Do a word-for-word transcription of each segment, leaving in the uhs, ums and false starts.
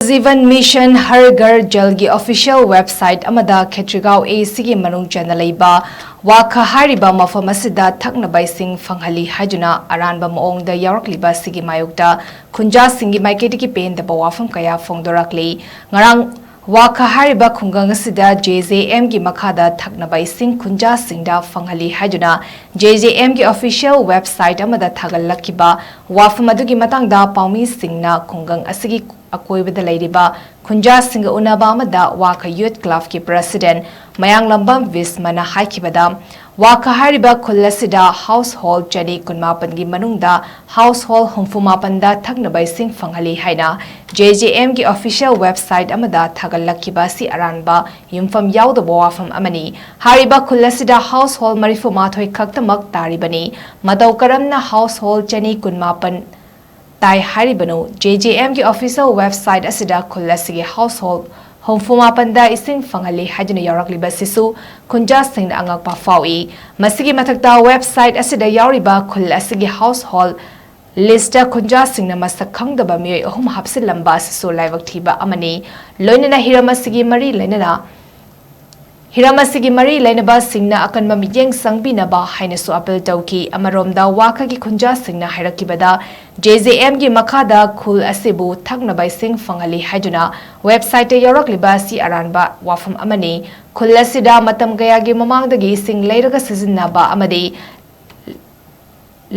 Jeevan Mission Har Ghar Jalꯒꯤ official website ꯑꯃꯗ ꯈꯦꯇ꯭ꯔꯤꯒꯥꯎ ACꯒꯤ ꯃꯅꯨꯡ ꯆꯟꯅ ꯂꯩꯕ ꯋꯥꯈ ꯍꯥꯏꯔꯤꯕ ꯃꯐꯝ ꯑꯁꯤꯗ ꯊꯛꯅꯕ ꯏꯁꯤꯡ ꯐꯪꯍꯜꯂꯤ ꯍꯥꯏꯗꯨꯅ ꯑꯔꯥꯟꯕ ꯃꯑꯣꯡꯗ ꯌꯥꯎꯔꯛꯂꯤꯕ ꯑꯁꯤꯒꯤ ꯃꯥꯌꯣꯛꯇ ꯈꯨꯟꯖꯥꯁꯤꯡꯒꯤ ꯃꯥꯏꯀꯩꯗꯒꯤ ꯄꯦꯟꯗꯕ ꯋꯥꯐꯝ ꯀꯌꯥ ꯐꯣꯡꯗꯣꯔꯛꯂꯤ꯫ ꯉꯔꯥꯡ ꯋꯥꯈ ꯍꯥꯏꯔꯤꯕ ꯈꯨꯡꯒꯪ ꯑꯁꯤꯗ JJMꯒꯤ ꯃꯈꯥꯗ ꯊꯛꯅꯕ ꯏꯁꯤꯡ ꯈꯨꯟꯖꯥꯁꯤꯡꯗ ꯐꯪꯍꯜꯂꯤ ꯍꯥꯏꯗꯨꯅ JJMꯒꯤ official website ꯑꯃꯗ ꯊꯥꯒꯠꯂꯛꯈꯤꯕ ꯋꯥꯐꯝ ꯑꯗꯨꯒꯤ ꯃꯇꯥꯡꯗ ꯄꯥꯎꯃꯤꯁꯤꯡꯅ ꯈꯨꯡꯒꯪ ꯑꯁꯤꯒꯤ ꯑꯀꯣꯏꯕꯗ ꯂꯩꯔꯤꯕ ꯈꯨꯟꯖꯥꯁꯤꯡꯒ ꯎꯅꯕ ꯑꯃꯗ ꯋꯥꯈ Youth Clubꯀꯤ president ꯃꯌꯥꯡꯂꯝꯕꯝ ꯕꯤꯁꯃꯅ ꯍꯥꯏꯈꯤꯕꯗ, ꯋꯥꯈ ꯍꯥꯏꯔꯤꯕ ꯈꯨꯜ ꯑꯁꯤꯗ household ꯆꯅꯤ ꯀꯨꯟꯃꯥꯄꯟꯒꯤ ꯃꯅꯨꯡꯗ household ꯍꯨꯝꯐꯨ ꯃꯥꯄꯟꯗ ꯊꯛꯅꯕ ꯏꯁꯤꯡ ꯐꯪꯍꯜꯂꯤ ꯍꯥꯏꯅ JJMꯒꯤ official website ꯑꯃꯗ ꯊꯥꯒꯠꯂꯛꯈꯤꯕ ꯑꯁꯤ ꯑꯔꯥꯟꯕ, ꯌꯨꯝꯐꯝ ꯌꯥꯎꯗꯕ ꯋꯥꯐꯝ ꯑꯃꯅꯤ꯫ ꯍꯥꯏꯔꯤꯕ ꯈꯨꯜ ꯑꯁꯤꯗ household ꯃꯔꯤꯐꯨ ꯃꯥꯊꯣꯏ ꯈꯛꯇꯃꯛ ꯇꯥꯔꯤꯕꯅꯤ꯫ ꯃꯇꯧ ꯀꯔꯝꯅ household ꯆꯅꯤ ꯀꯨꯟꯃꯥꯄꯟ ꯇꯥꯏ ꯍꯥꯏꯔꯤꯕꯅꯣ? JJMꯒꯤ official website ꯑꯁꯤꯗ ꯈꯨꯜ ꯑꯁꯤꯒꯤ household ꯍꯨꯝꯐꯨ ꯃꯥꯄꯟꯗ ꯏꯁꯤꯡ ꯐꯪꯍꯜꯂꯤ ꯍꯥꯏꯗꯨꯅ ꯌꯥꯎꯔꯛꯂꯤꯕ ꯑꯁꯤꯁꯨ ꯈꯨꯟꯖꯥꯁꯤꯡꯅ ꯑꯉꯛꯄ ꯐꯥꯎꯏ꯫ ꯃꯁꯤꯒꯤ ꯃꯊꯛꯇ website ꯑꯁꯤꯗ ꯌꯥꯎꯔꯤꯕ ꯈꯨꯜ ꯑꯁꯤꯒꯤ household listꯇ ꯈꯨꯟꯖꯥꯁꯤꯡꯅ ꯃꯁꯛ ꯈꯪꯗꯕ ꯃꯤꯑꯣꯏ ꯑꯍꯨꯝ ꯍꯥꯞꯆꯤꯜꯂꯝꯕ ꯑꯁꯤꯁꯨ ꯂꯥꯏꯕꯛ ꯊꯤꯕ ꯑꯃꯅꯤ꯫ ꯂꯣꯏꯅꯅ ꯍꯤꯔꯝ ꯑꯁꯤꯒꯤ ꯃꯔꯤ ꯂꯩꯅꯅ ꯍꯤꯔꯝ ꯑꯁꯤꯒꯤ ꯃꯔꯤ ꯂꯩꯅꯕꯁꯤꯡꯅ ꯑꯀꯟꯕ ꯃꯤꯠꯌꯦꯡ ꯆꯪꯕꯤꯅꯕ ꯍꯥꯏꯅꯁꯨ appeal ꯇꯧꯈꯤ꯫ ꯑꯃꯔꯣꯝꯗ ꯋꯥꯈꯒꯤ ꯈꯨꯟꯖꯥꯁꯤꯡꯅ ꯍꯥꯏꯔꯛꯈꯤꯕꯗ, JJMꯒꯤ ꯃꯈꯥꯗ ꯈꯨꯜ ꯑꯁꯤꯕꯨ ꯊꯛꯅꯕ ꯏꯁꯤꯡ ꯐꯪꯍꯜꯂꯤ ꯍꯥꯏꯗꯨꯅ websiteꯇ ꯌꯥꯎꯔꯛꯂꯤꯕ ꯑꯁꯤ ꯑꯔꯥꯟꯕ ꯋꯥꯐꯝ ꯑꯃꯅꯤ꯫ ꯈꯨꯜ ꯑꯁꯤꯗ ꯃꯇꯝ ꯀꯌꯥꯒꯤ ꯃꯃꯥꯡꯗꯒꯤ ꯏꯁꯤꯡ ꯂꯩꯔꯒ ꯁꯤꯖꯤꯟꯅꯕ ꯑꯃꯗꯤ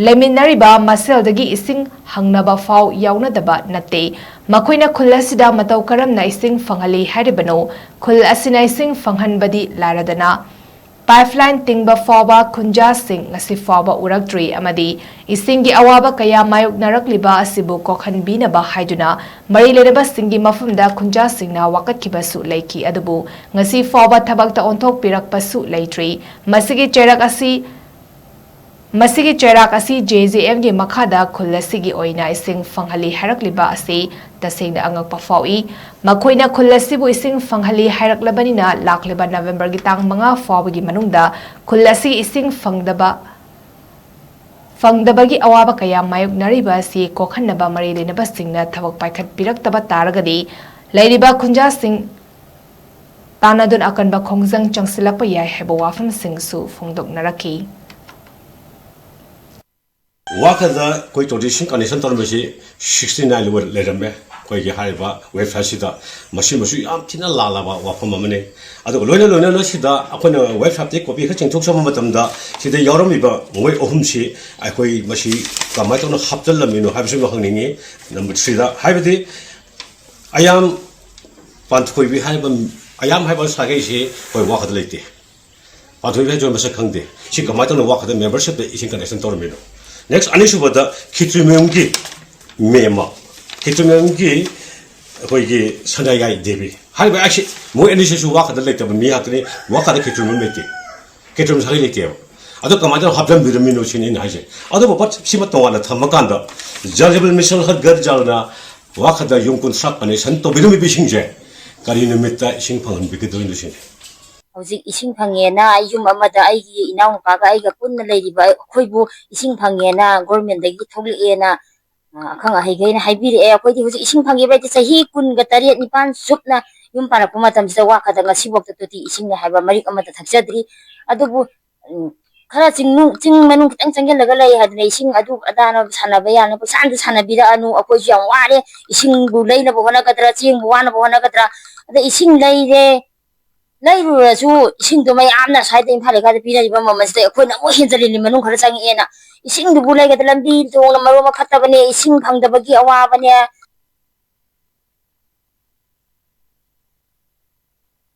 ꯂꯩꯃꯤꯟꯅꯔꯤꯕ ꯃꯁꯦꯜꯗꯒꯤ ꯏꯁꯤꯡ ꯍꯪꯅꯕ ꯐꯥꯎ ꯌꯥꯎꯅꯗꯕ ꯅꯠꯇꯦ꯫ ꯃꯈꯣꯏꯅ ꯈꯨꯜ ꯑꯁꯤꯗ ꯃꯇꯧ ꯀꯔꯝꯅ ꯏꯁꯤꯡ ꯐꯪꯍꯜꯂꯤ ꯍꯥꯏꯔꯤꯕꯅꯣ? ꯈꯨꯜ ꯑꯁꯤꯅ ꯏꯁꯤꯡ ꯐꯪꯍꯟꯕꯗꯤ ꯂꯥꯏꯔꯗꯅ, pipeline ꯇꯤꯡꯕ ꯐꯥꯎꯕ ꯈꯨꯟꯖꯥꯁꯤꯡ ꯉꯁꯤ ꯐꯥꯎꯕ ꯎꯔꯛꯇ꯭ꯔꯤ ꯑꯃꯗꯤ ꯏꯁꯤꯡꯒꯤ ꯑꯋꯥꯕ ꯀꯌꯥ ꯃꯥꯌꯣꯛꯅꯔꯛꯂꯤꯕ ꯑꯁꯤꯕꯨ ꯀꯣꯛꯍꯟꯕꯤꯅꯕ ꯍꯥꯏꯗꯨꯅ ꯃꯔꯤ ꯂꯩꯅꯕꯁꯤꯡꯒꯤ ꯃꯐꯝꯗ ꯈꯨꯟꯖꯥꯁꯤꯡꯅ ꯋꯥꯀꯠꯈꯤꯕꯁꯨ ꯂꯩꯈꯤ꯫ ꯑꯗꯨꯕꯨ ꯉꯁꯤ ꯐꯥꯎꯕ ꯊꯕꯛꯇ ꯑꯣꯟꯊꯣꯛꯄꯤꯔꯛꯄꯁꯨ ꯂꯩꯇ꯭ꯔꯤ꯫ ꯃꯁꯤꯒꯤ ꯆꯩꯔꯛ ꯑꯁꯤ ꯃꯁꯤꯒꯤ ꯆꯩꯔꯥꯛ ꯑꯁꯤ JJMꯒꯤ ꯃꯈꯥꯗ ꯈꯨꯜ ꯑꯁꯤꯒꯤ ꯑꯣꯏꯅ ꯏꯁꯤꯡ ꯐꯪꯍꯜꯂꯤ ꯍꯥꯏꯔꯛꯂꯤꯕ ꯑꯁꯤ ꯇꯁꯦꯡꯅ ꯑꯉꯛꯄ ꯐꯥꯎꯏ꯫ ꯃꯈꯣꯏꯅ ꯈꯨꯜ ꯑꯁꯤꯕꯨ ꯏꯁꯤꯡ ꯐꯪꯍꯜꯂꯤ ꯍꯥꯏꯔꯛꯂꯕꯅꯤꯅ ꯂꯥꯛꯂꯤꯕ Novemberꯒꯤ ꯇꯥꯡ ꯃꯉꯥ ꯐꯥꯎꯕꯒꯤ ꯃꯅꯨꯡꯗ ꯈꯨꯜ ꯑꯁꯤ ꯏꯁꯤꯡ ꯐꯪꯗꯕ, ꯐꯪꯗꯕꯒꯤ ꯑꯋꯥꯕ ꯀꯌꯥ ꯃꯥꯌꯣꯛꯅꯔꯤꯕ ꯑꯁꯤ ꯀꯣꯛꯍꯟꯅꯕ ꯃꯔꯤ ꯂꯩꯅꯕꯁꯤꯡꯅ ꯊꯕꯛ ꯄꯥꯏꯈꯠꯄꯤꯔꯛꯇꯕ ꯇꯥꯔꯒꯗꯤ ꯂꯩꯔꯤꯕ ꯈꯨꯟꯖꯥꯁꯤꯡ ꯇꯥꯟꯅꯗꯨꯅ ꯑꯀꯟꯕ ꯈꯣꯡꯖꯪ ꯆꯪꯁꯤꯜꯂꯛꯄ ꯌꯥꯏ ꯍꯥꯏꯕ ꯋꯥꯐꯝꯁꯤꯡꯁꯨ ꯐꯣꯡꯗꯣꯛꯅꯔꯛꯈꯤ꯫ ꯋꯥꯈꯗ ꯑꯩꯈꯣꯏ ꯇꯣꯇꯤ ꯏꯁꯤꯡ ꯀꯅꯦꯛꯁꯟ ꯇꯧꯔꯝꯕꯁꯤ ꯁꯤꯛꯁꯇꯤ ꯅꯥꯏꯟ ꯂꯩꯔꯝꯃꯦ꯫ ꯑꯩꯈꯣꯏꯒꯤ ꯍꯥꯏꯔꯤꯕ ꯋꯦꯕꯁꯥꯏꯠꯁꯤꯗ ꯃꯁꯤꯃꯁꯨ ꯌꯥꯝ ꯊꯤꯅ ꯂꯥꯜꯂꯕ ꯋꯥꯐꯝ ꯑꯃꯅꯤ꯫ ꯑꯗꯨꯒ ꯂꯣꯏꯅ ꯂꯣꯏꯅꯅ ꯁꯤꯗ ꯑꯩꯈꯣꯏꯅ ꯋꯦꯕꯁꯥꯏꯠꯇꯒꯤ ꯀꯣꯄꯤ ꯈꯔ ꯆꯤꯡꯊꯣꯛꯆꯕ ꯃꯇꯝꯗ ꯁꯤꯗ ꯌꯥꯎꯔꯝꯃꯤꯕ ꯃꯣꯏ ꯑꯍꯨꯝꯁꯤ ꯑꯩꯈꯣꯏ ꯃꯁꯤ ꯀꯃꯥꯏꯅ ꯇꯧꯅ ꯍꯥꯞꯆꯤꯜꯂꯝꯃꯤꯅꯣ ꯍꯥꯏꯕꯁꯤꯃ ꯍꯪꯅꯤꯡꯉꯤ꯫ ꯅꯝꯕꯔ ꯊ꯭ꯔꯤꯗ ꯍꯥꯏꯕꯗꯤ ꯑꯌꯥꯝ ꯄꯥꯟꯊꯣꯏꯕꯤ ꯍꯥꯏꯕ, ꯑꯌꯥꯝ ꯍꯥꯏꯕ ꯁꯥꯒꯩꯁꯤ ꯑꯩꯈꯣꯏ ꯋꯥꯈꯗ ꯂꯩꯇꯦ꯫ ꯄꯥꯟꯊꯣꯏꯕꯤ ꯍꯥꯏꯁꯤ ꯃꯁꯛ ꯈꯪꯗꯦ꯫ ꯁꯤ ꯀꯃꯥꯏꯅ ꯇꯧꯅ ꯋꯥꯈꯗ ꯃꯦꯝꯕꯔꯁꯤꯞꯇ ꯏꯁꯤꯡ ꯀꯅꯦꯛꯁꯟ ꯇꯧꯔꯝꯃꯤꯅꯣ? ꯅꯦꯛꯁ, ꯑꯅꯤꯁꯨꯕꯗ ꯈꯦꯇ꯭ꯔꯤꯃꯌꯨꯝꯒꯤ ꯃꯦꯝ ꯑꯃ, ꯈꯦꯇ꯭ꯔꯤꯃꯌꯨꯝꯒꯤ ꯑꯩꯈꯣꯏꯒꯤ ꯁꯅꯥꯌꯥꯏ ꯗꯦꯕꯤ ꯍꯥꯏꯔꯤꯕ ꯑꯩꯁꯤ, ꯃꯣꯏ ꯑꯅꯤꯁꯤꯁꯨ ꯋꯥꯈꯗ ꯂꯩꯇꯕ ꯃꯤ ꯉꯥꯛꯇꯅꯤ꯫ ꯋꯥꯈꯗ ꯈꯦꯇ꯭ꯔꯤꯃꯌꯨꯝ ꯂꯩꯇꯦ, ꯈꯦꯇ꯭ꯔꯤꯃꯌꯨꯝ ꯁꯥꯒꯩ ꯂꯩꯇꯦꯕ꯫ ꯑꯗꯣ ꯀꯃꯥꯏꯅ ꯇꯧꯔ ꯍꯥꯞꯆꯤꯟꯕꯤꯔꯝꯃꯤꯅꯣ ꯁꯤꯅꯤ ꯑꯩꯅ ꯍꯥꯏꯁꯦ꯫ ꯑꯗꯨꯕꯨ ꯄꯣꯠ ꯁꯤꯃ ꯇꯣꯉꯥꯟꯅ ꯊꯝꯃꯀꯥꯟꯗ ꯖꯜ ꯖꯤꯕꯟ ꯃꯤꯁꯟ ꯍꯔ ꯘꯔ ꯖꯜꯅ ꯋꯥꯈꯗ ꯌꯨꯝ ꯀꯨꯟꯊ꯭ꯔꯥ ꯀꯅꯦꯛꯁꯟ ꯇꯧꯕꯤꯔꯝꯃꯤꯕꯁꯤꯡꯁꯦ ꯀꯔꯤ ꯅꯨꯃꯤꯠꯇ ꯏꯁꯤꯡ ꯐꯪꯍꯟꯕꯤꯒꯗꯣꯏꯅꯣ ꯁꯤꯅꯤ꯫ ꯍꯧꯖꯤꯛ ꯏꯁꯤꯡ ꯐꯪꯉꯦꯅ ꯑꯩ ꯌꯨꯝ ꯑꯃꯗ ꯑꯩꯒꯤ ꯏꯅꯥꯎꯅꯨꯄꯥꯒ ꯑꯩꯒ ꯄꯨꯟꯅ ꯂꯩꯔꯤꯕ ꯑꯩꯈꯣꯏꯕꯨ ꯏꯁꯤꯡ ꯐꯪꯉꯦꯅ ꯒꯣꯔꯃꯦꯟꯗꯒꯤ ꯊꯣꯛꯂꯛꯑꯦꯅ, ꯑ, ꯑꯈꯪ ꯑꯍꯩꯈꯩꯅ ꯍꯥꯏꯕꯤꯔꯛꯑꯦ꯫ ꯑꯩꯈꯣꯏꯗꯤ ꯍꯧꯖꯤꯛ ꯏꯁꯤꯡ ꯐꯪꯉꯦꯕ ꯍꯥꯏꯗꯤ ꯆꯍꯤ ꯀꯨꯟꯒ ꯇꯔꯦꯠ ꯅꯤꯄꯥꯟ ꯆꯨꯞꯅ ꯌꯨꯝ ꯄꯥꯜꯂꯛꯄ ꯃꯇꯝꯁꯤꯗ ꯋꯥꯈꯗ ꯉꯁꯤꯐꯥꯎꯗ ꯇꯣꯇꯤ ꯏꯁꯤꯡꯅꯦ ꯍꯥꯏꯕ ꯃꯔꯤꯛ ꯑꯃꯠꯇ ꯊꯛꯆꯗ꯭ꯔꯤ꯫ ꯑꯗꯨꯕꯨ, ꯎꯝ, ꯈꯔ ꯆꯤꯡꯅꯨꯡ-, ꯆꯤꯡ ꯃꯅꯨꯡ ꯈꯤꯇꯪ ꯆꯪꯁꯤꯜꯂꯒ ꯂꯩ ꯍꯥꯏꯗꯅ ꯏꯁꯤꯡ ꯑꯗꯨ ꯑꯗꯥꯅ ꯁꯥꯟꯅꯕ ꯌꯥꯅꯕ ꯄꯩꯁꯥ ꯑꯝꯇ ꯁꯥꯟꯅꯕꯤꯔꯛꯑꯅꯨ, ꯑꯩꯈꯣꯏꯁꯨ ꯌꯥꯝ ꯋꯥꯔꯦ, ꯏꯁꯤꯡꯕꯨ ꯂꯩꯅꯕ ꯍꯣꯠꯅꯒꯗ꯭ꯔꯥ, ꯆꯦꯡꯕꯨ ꯋꯥꯅꯕ ꯍꯣꯠꯅꯒꯗ꯭ꯔꯥ, ꯑꯗ ꯏꯁꯤꯡ ꯂꯩꯔꯦ, ꯂꯩꯔꯨꯔꯁꯨ ꯏꯁꯤꯡꯗꯣ ꯃꯌꯥꯝꯅ ꯁ꯭ꯋꯥꯏꯗ ꯏꯝꯐꯥꯜ ꯂꯩꯀꯥꯏꯗ ꯄꯤꯅꯔꯤꯕ ꯃꯃꯜꯁꯤꯗ ꯑꯩꯈꯣꯏꯅ ꯑꯃꯨꯛ ꯍꯦꯟꯖꯜꯂꯤꯅꯤ ꯃꯅꯨꯡ ꯈꯔ ꯆꯪꯉꯛꯑꯦꯅ꯫ ꯏꯁꯤꯡꯗꯨꯕꯨ ꯂꯩꯒꯗ꯭ꯔꯥ, ꯂꯝꯕꯤ ꯊꯣꯡꯅ ꯃꯔꯣꯟ ꯑꯃ ꯐꯠꯇꯕꯅꯦ, ꯏꯁꯤꯡ ꯐꯪꯗꯕꯒꯤ ꯑꯋꯥꯕꯅꯦ,